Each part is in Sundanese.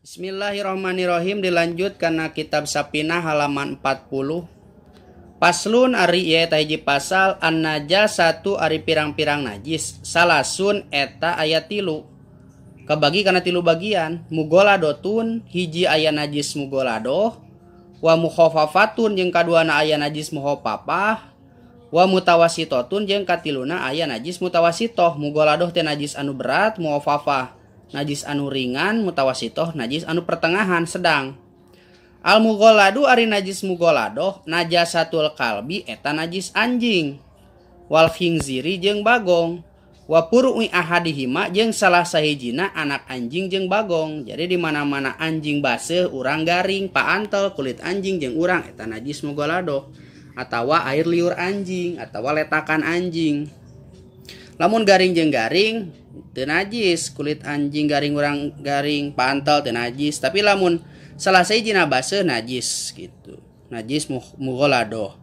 Bismillahirrahmanirrahim, dilanjut karena kitab Sapinah halaman 40. Paslun ari ieu eta hiji pasal, an-najasatu ari pirang-pirang najis, salasun eta aya 3, kabagi kana 3 bagian. Mugholadotun, hiji aya najis mugholadoh, wa mukhafafatun jeung kaduana aya najis mukhafafah, wa mutawassitotun jeung katiluna aya najis mutawassitoh. Mugholadoh teh najis anu berat, mukhafafah najis anu ringan, mutawassitoh najis anu pertengahan sedang. Al mugholadu ari najis mugholadoh najasatul kalbi eta najis anjing, wal khinziri jeung bagong, wa puru'i ahadihima jeung salah sahijina anak anjing jeung bagong. Jadi di mana-mana anjing baseuh urang garing, paantel kulit anjing jeung urang eta najis mugholadoh, atawa air liur anjing atawa letakan anjing. Lamun garing jeung garing teu najis, kulit anjing garing urang garing, paantel teu najis. Tapi lamun salah sahijina baseuh najis gitu. Najis mugholadoh.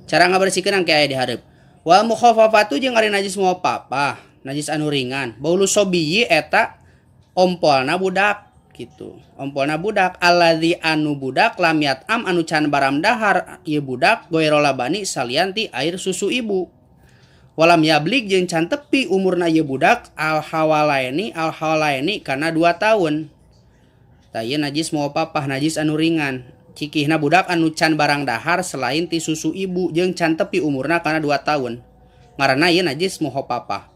Cara ngabersihkeun angke aya di hareup. Wal mukhafafatu jeung ari najis mukhafafah, najis anu ringan. Baulu sobiyi eta ompolna budak gitu. Ompolna budak alladzi anu budak lam yat'am anu can baram dahar ieu budak goiro labani salian ti air susu ibu. Walam yablig jeung can tepi umurna ieu budak al hawalaini al hawalaini kana 2 tahun. Tah ieu najis mukhafafah, najis anu ringan. Cikihna budak anu can barang dahar selain ti susu ibu jeung can tepi umurna kana 2 tahun. Ngaranna ieu najis mukhafafah.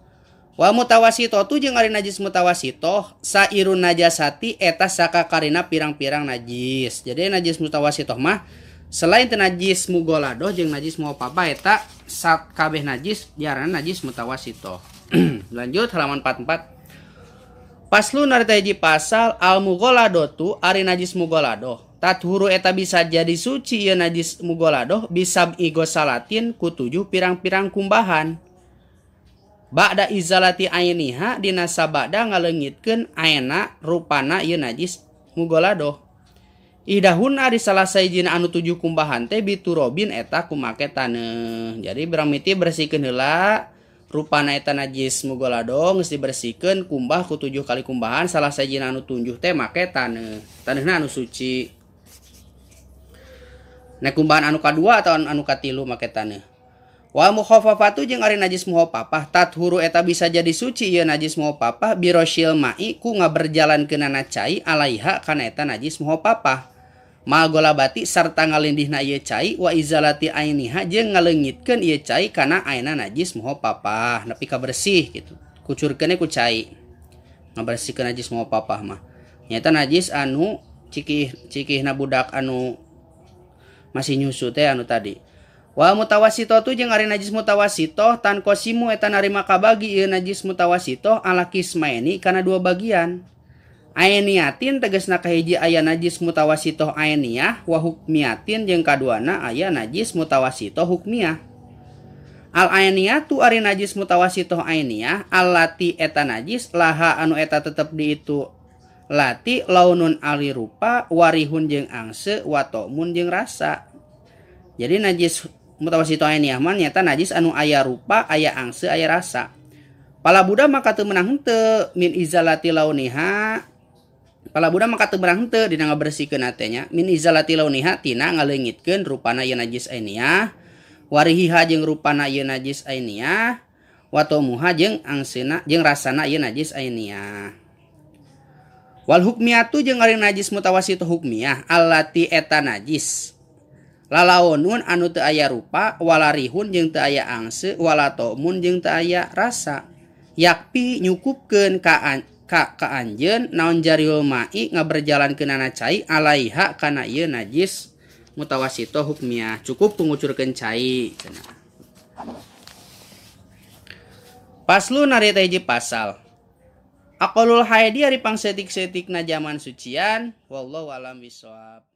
Wa mutawassitatu jeung ari najis mutawassitoh sairun najasati eta sakakarina pirang-pirang najis. Jadi najis mutawassitoh mah selain teu najis mugholadoh jeung najis mukhafafah eta sakabeh najis diaranna najis mutawassitoh. Lanjut halaman 44. Paslun ari hiji pasal, al mugholadotu ari najis mugholadoh tathuru eta bisa jadi suci ieu najis mugholadoh bisab'i ghosalatin ku 7 pirang-pirang kumbahan. Ba'da izalati ainiha dina sabada ngaleungitkeun aena rupana ieu najis mugholadoh. Idahuna di salah sahijina anu 7 kumbahan teh biturobin eta kumake taneuh. Jadi beramiti bersihkeun heula rupana eta najis mugholadoh geus dibersihkeun kumbah ku 7 kali kumbahan, salah sahijina anu 7 teh make taneuh. Taneuhna anu suci. Nek kumbahan anu kadua atau anu katilu make taneuh. Wa mukhafafatu jeung ari najis mukhafafah tathuru eta bisa jadi suci ieu najis mukhafafah birosyil ma'i ku ngaberjalankeunana cai alaiha kana eta najis mukhafafah. Magolabati sarta ngalindihna ieu cai wa izalati ainiha jeung ngaleungitkeun ieu cai kana aina najis mukhafafah nepi ka bersih gitu. Kucurkeun ku cai. Ngabersihkeun najis mukhafafah mah. Nyata najis anu cikih cikihna budak anu masih nyusu teh anu tadi. Wa mutawassitatu jeung ari najis mutawassitoh tanqasimu eta narima kabagi ieu najis mutawassitoh ala kismaini kana 2 bagian. Ainiatin tegasna kahiji aya najis mutawassitoh ainiyah wa hukmiyatin jeung kaduana aya najis mutawassitoh hukmiyah. Al ainiyatu ari najis mutawassitoh ainiyah allati eta najis laha anu eta tetep di itu lati launun ali rupa warihun jeung angse wa ta'mun jeung rasa. Jadi najis mutawassitoh ainiyah mah nyata najis anu aya rupa, aya angse, aya rasa. Pala budak maka teu meunang henteu min izalati launiha. Pala budak maka teu meunang henteu dina ngabersihkeun teh nya min izalati launiha tina ngaleungitkeun rupana ieu najis ainiyah, warihiha jeung rupana ieu najis ainiyah, wa ta'muha jeung angsena jeung rasana ieu najis ainiyah. Wal hukmiyatu jeung ari najis mutawassith hukmiyah allati eta najis lalaonun anu teu aya rupa walarihun jeung teu aya angse wala ta'mun jeung teu aya rasa yakpi nyukupkeun ka anjeun naon jariul ma'i ngaberjalankeunana cai alaiha kana ieu najis mutawassith hukmiyah cukup ngucurkeun cai cenah. Paslun ari teh hiji pasal aqallul haidi ari pangsetik-setikna zaman sucian wallahu alam bisawab.